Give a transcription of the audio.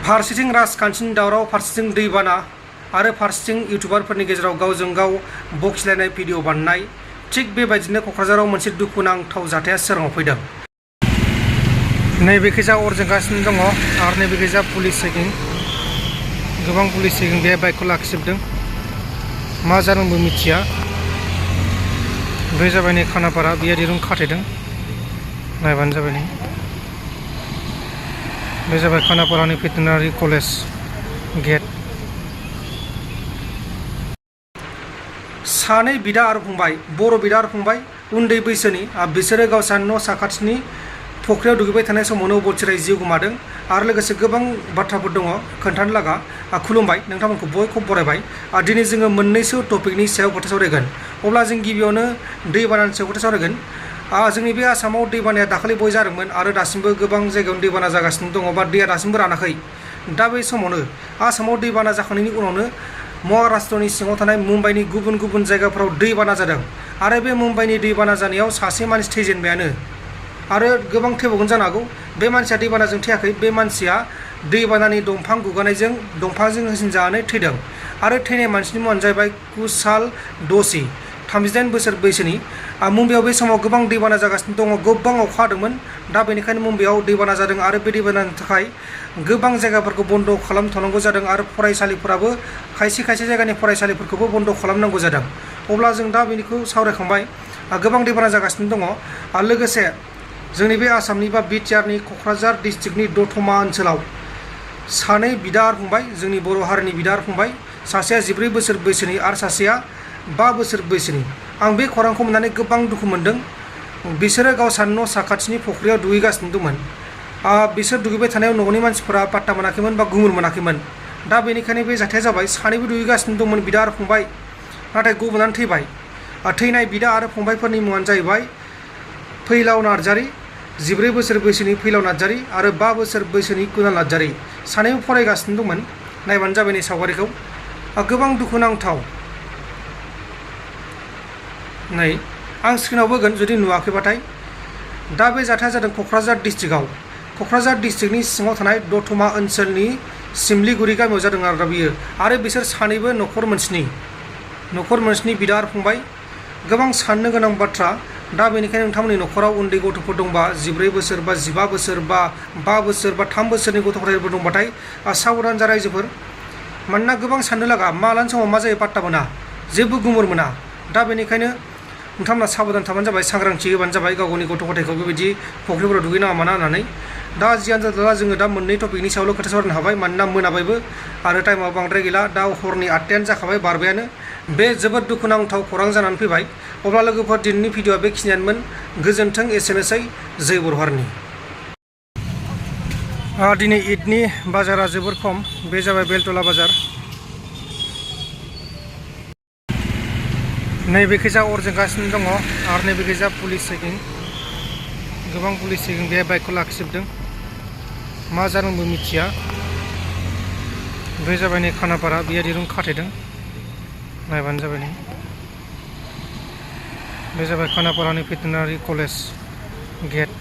फारसेथिं राजखान्थिनि दावराव, फारसेथिं दैबाना आरो फारसेथिं इउटुबारफोरनि गेजेराव गावजों गाव बखिलायनाय भिडिअ बानायनाय, थिग बेबायदिनो क'क्राझाराव मोनसे दुखुनांथाव जाथाया सोराङाव फैदों। नैबेखैजा अर जोंगासिनो दङ आरो नैबेखैजा पुलिस चेकिं, गोबां पुलिस चेकिं बे बाइकखौ लाखिजोबदों। मा जादोंबो मिथिया। बे जाबाय नै खानापारा, बियो दिरुं खाथेदों, नायबानो जाबाय नै। बे जाबाय खानापारानि भेटेनारि कलेज गेट। सानै बिदा आरो फंबाय, बर' बिदा आरो फंबाय, उन्दै बैसोनि, बिसोरो गावसानि न' साखाथिनि फुख्रियाव दुगैबाय थानाय समावनो अबथिरायै जिउ गोमादों। आरो लोगोसे गोबां बाथ्राफोर दङ खोन्थानो लागा। खुलुमबाय, नोंथांमोनखौ बयखौबो बरायबाय। दिनै जोङो मोननैसो टपिकनि सायाव खोथा सावरायगोन। अब्ला जों गिबियावनो दैबानानि सायाव खोथा सावरायगोन। जोंनि बे आसामाव दैबानाया दाखालि बय जादोंमोन आरो दासिमबो गोबां जायगायावनो दैबाना जागासिनो दङ, बा दैया दासिमबो रानाखै। दा बे समावनो आसामाव दैबाना जाखांनायनि उनावनो महाराष्ट्रनि सिङाव थानाय मुम्बाइनि गुबुन गुबुन जायगाफोराव दैबाना जादों। आरो बे मुम्बाइनि दैबाना जानायाव सासे मानसि थैजेनबायानो, आरो गोबां थैबावगोन जानो हागौ। बे मानसिया दैबानाजों थैयाखै, बे मानसिया दैबानानि दंफां गुगानायजों दंफांजों होसिनजानानै थैदों। आरो थैनाय मानसिनि मुङानो जाहैबाय कुशाल द'शी, 38 बोसोर बैसोनि। मुम्बाइआव बे समाव गोबां दैबाना जागासिनो दङ, गोबां अखा हादोंमोन। दा बेनिखायनो मुम्बाइआव दैबाना जादों आरो बे दैबानानि थाखाय गोबां जायगाफोरखौ बन्द' खालामथ'नांगौ जादों आरो फरायसालिफोराबो खायसे खायसे जायगानि फरायसालिफोरखौबो बन्द' खालामनांगौ जादों। अब्ला जों दा बेनिखौ सावरायखांबाय। गोबां दैबाना जागासिनो दङ। आरो लोगोसे जोंनि बे आसामनि बा बिटिआरनि क'क्राझार डिस्ट्रिक्टनि दतमा ओनसोलाव सानै बिदा आरो फंबाय, जोंनि बर' हारिनि बिदा आरो फंबाय, सासेया 14 बोसोर बैसोनि आरो सासेया 5 बोसोर बैसोनि। आं बे खौरांखौ मोननानै गोबां दुखु मोनदों। बिसोरो गावसानि न' साखाथिनि फुख्रियाव दुगैगासिनो दंमोन। बिसोर दुगैबाय थानायाव न'नि मानसिफोरा पात्ता मोनाखैमोन बा गुमुर मोनाखैमोन। दा बेनिखायनो बे जाथाया जाबाय। सानैबो दुगैगासिनो दंमोन, बिदा आरो फंबाय, नाथाय गबनानै थैबाय। थैनाय बिदा आरो फंबायफोरनि मुङानो जाहैबाय फैलाव नार्जारी, 14 बोसोर बैसोनि फैलाव नार्जारी आरो 5 बोसोर बैसोनि कुनाल नार्जारी। सानैबो फरायगासिनो दंमोन। नायबानो जाबाय नै सावगारिखौ। गोबां दुखुनांथाव। नै आं स्क्रिनाव होगोन जुदि नुवाखैबाथाय। दा बे जाथाया जादों क'क्राझार डिस्ट्रिक्टआव, क'क्राझार डिस्ट्रिक्टनि सिङाव थानाय दतमा ओनसोलनि सिमलिगुरि गामियाव जादों आरो बियो। आरो बिसोर सानैबो न'खर मोनसेनि बिदा आरो फंबाय। गोबां साननो गोनां बाथ्रा। दा बेनिखायनो नोंथांमोननि न'खराव उन्दै गथ'फोर दंबा, 14 बोसोर बा 15 बोसोर बा 5 बोसोर बा 3 बोसोरनि गथ'फोर दंबाथाय साबधान जा रायजोफोर। मानोना गोबां साननो लागा, मालानि समाव मा जायो पात्ता मोना, जेबो गुमुर मोना। दा बेनिखायनो नोंथांमोना साबधान थाबानो जाबाय, सांग्रांथि होबानो जाबाय गाव गावनि गथ' गथायखौ बेबायदि फुख्रिफोराव दुगैनाङा माना होननानै। दा जियानो जादोला जोङो दा मोननै टपिकनि सायावल' खोथा सावरायनो हाबाय, मानोना मोनाबायबो आरो टाइमाव बांद्राय गैला। दा हरनि 8टायानो जाखाबाय, बारबायानो। बे जोबोद दुखुनांथाव खौरां जानानै फैबाय। अब्ला लोगोफोर, दिनैनि भिडिअआ बेखिनियानोमोन। गोजोन्थों, एसेनोसै। जय बर' हारिनि। दिनै ईदनि बाजारा जोबोर खम। बे जाबाय बेलतला बाजार। नैबेखैजा अर जोंगासिनो दङ आरो नैबेखैजा पुलिस चेकिं, गोबां पुलिस चेकिं बे बाइकखौ लाखिजोबदों। मा जादोंबो मिथिया। बे जाबाय नै खानापारा, बियो दिरुं खाथेदों, नायबानो जाबाय नै। बे जाबाय खानापारानि भेटेनारि कलेज गेट।